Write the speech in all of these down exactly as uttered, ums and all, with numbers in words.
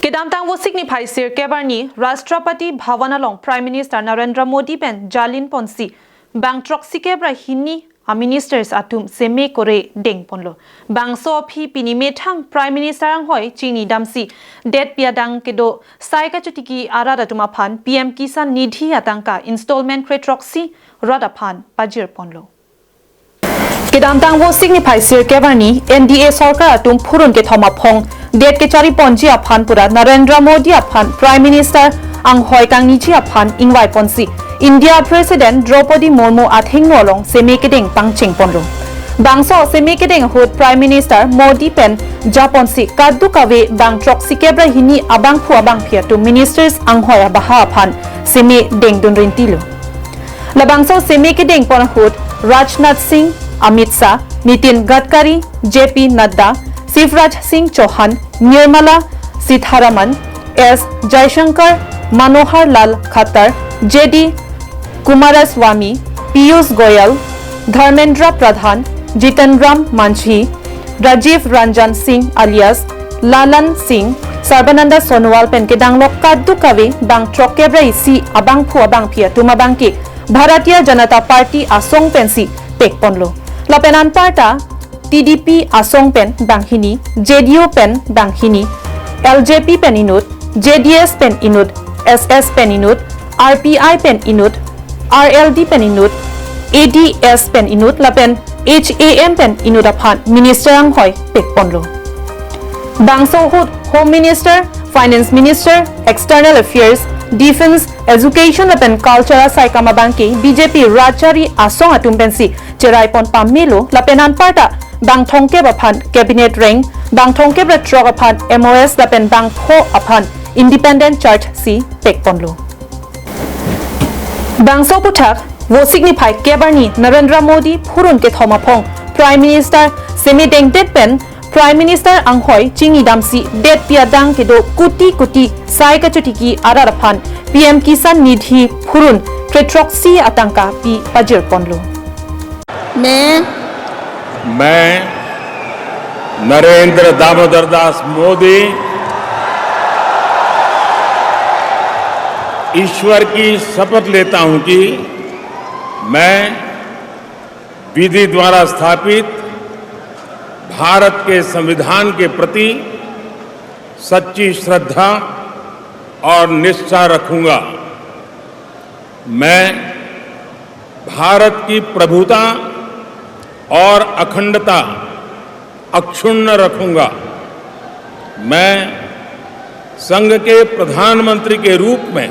Kedamtang Vosik niphai sirkep arni Rashtrapati Bhavan along Prime Minister Narendra Modi pen jalin ponsi bang throksi kep ra hini a ministers atum seme kore deng ponlo. Bangso aphi pini methang Prime Minister anghoi chingni damsi detpi adang kedo sai kachotiki arat atum aphan P M Kisan Nidhi atangka installment kre throksi rat aphan pajir ponlo. Kedamtang Vosik niphai sirkep arni N D A sorkar atum phurun kethom aphong det kechari ponji aphan pura Narendra Modi aphan Prime Minister anghoi kangniji aphan ingvai ponsi India President Draupadi Murmu athengno along seme kedeng pangcheng ponlo. Bangso seme kedeng ahut Prime Minister Modi pen japonsi kadokave bang throksi kep ra hini abangphu abangphi atum ministers anghoi abaha aphan seme dengdun rintilo. Labangso seme kedeng pon ahut Rajnath Singh, Amit Shah, Nitin Gadkari, J P Nadda, Shivraj Singh Chauhan, Nirmala Sitharaman, S Jaishankar, Manohar Lal Khattar, J D Kumaraswamy, Piyush Goyal, Dharmendra Pradhan, Jitan Ram Manjhi, Rajiv Ranjan Singh alias Lalan Singh, Sarbananda Sonowal pen kedanglok kadokave bang throksi kep ra isi abangphu abangphi atum abangke Bharatiya Janata Party asong pensi pek ponlo. Lapen anparta T D P asong pen bang hini, J D U pen bang hini, L J P pen inut, J D S pen inut, S S pen inut, R P I pen inut, R L D pen inut, A D S pen inut lapen H A M pen inut aphan minister anghoi pek ponlo. Bangso ahut Home Minister, Finance Minister, External Affairs, Defence, Education lapen Culture asai kam abangke B J P rachari asong atum pensi cherai pon pamelo lapen anparta bang thomkep aphan cabinet rank, bang thomkep ra throk aphan M O S lapen bang pho aphan independent charge sheet pek ponlo. Bangso aputhak Vosik niphai kep arni Narendra Modi phurun kethom aphong Prime Minister seme dengdet pen Prime Minister anghoi chingni damsi detpi adang kedo kuti kuti sai kachotiki arat aphan P M Kisan Nidhi phurun kre throksi atangka pi pajir ponlo. मैं मैं नरेंद्र दामोदर दास मोदी ईश्वर की शपथ लेता हूं कि मैं विधि द्वारा स्थापित भारत के संविधान के प्रति सच्ची श्रद्धा और निष्ठा रखूंगा। मैं भारत की प्रभुता और अखंडता अक्षुण्ण रखूंगा। मैं संघ के प्रधानमंत्री के रूप में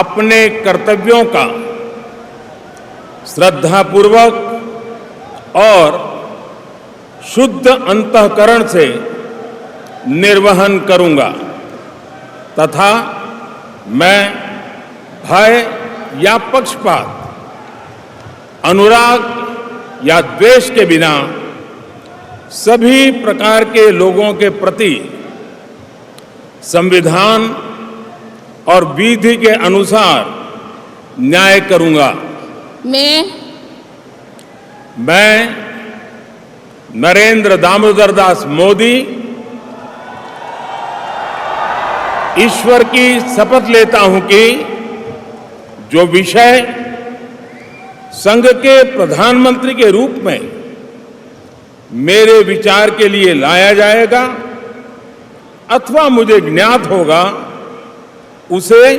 अपने कर्तव्यों का श्रद्धापूर्वक और शुद्ध अंतःकरण से निर्वहन करूंगा तथा मैं भय या पक्षपात, अनुराग या द्वेष के बिना सभी प्रकार के लोगों के प्रति संविधान और विधि के अनुसार न्याय करूंगा। मैं मैं नरेंद्र दामोदर दास मोदी ईश्वर की शपथ लेता हूं कि जो विषय संघ के प्रधानमंत्री के रूप में मेरे विचार के लिए लाया जाएगा अथवा मुझे ज्ञात होगा, उसे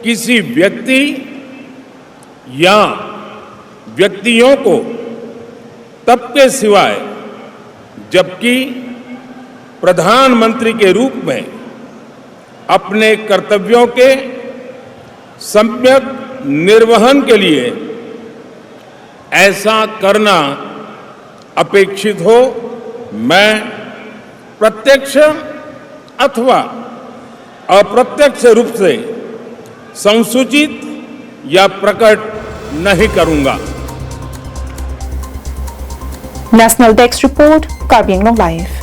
किसी व्यक्ति या व्यक्तियों को तब के सिवाय, जबकि प्रधानमंत्री के रूप में अपने कर्तव्यों के सम्यक निर्वहन के लिए ऐसा करना अपेक्षित हो, मैं प्रत्यक्ष अथवा अप्रत्यक्ष रूप से संसूचित या प्रकट नहीं करूंगा। National Desk Report, Karbi Anglong Live.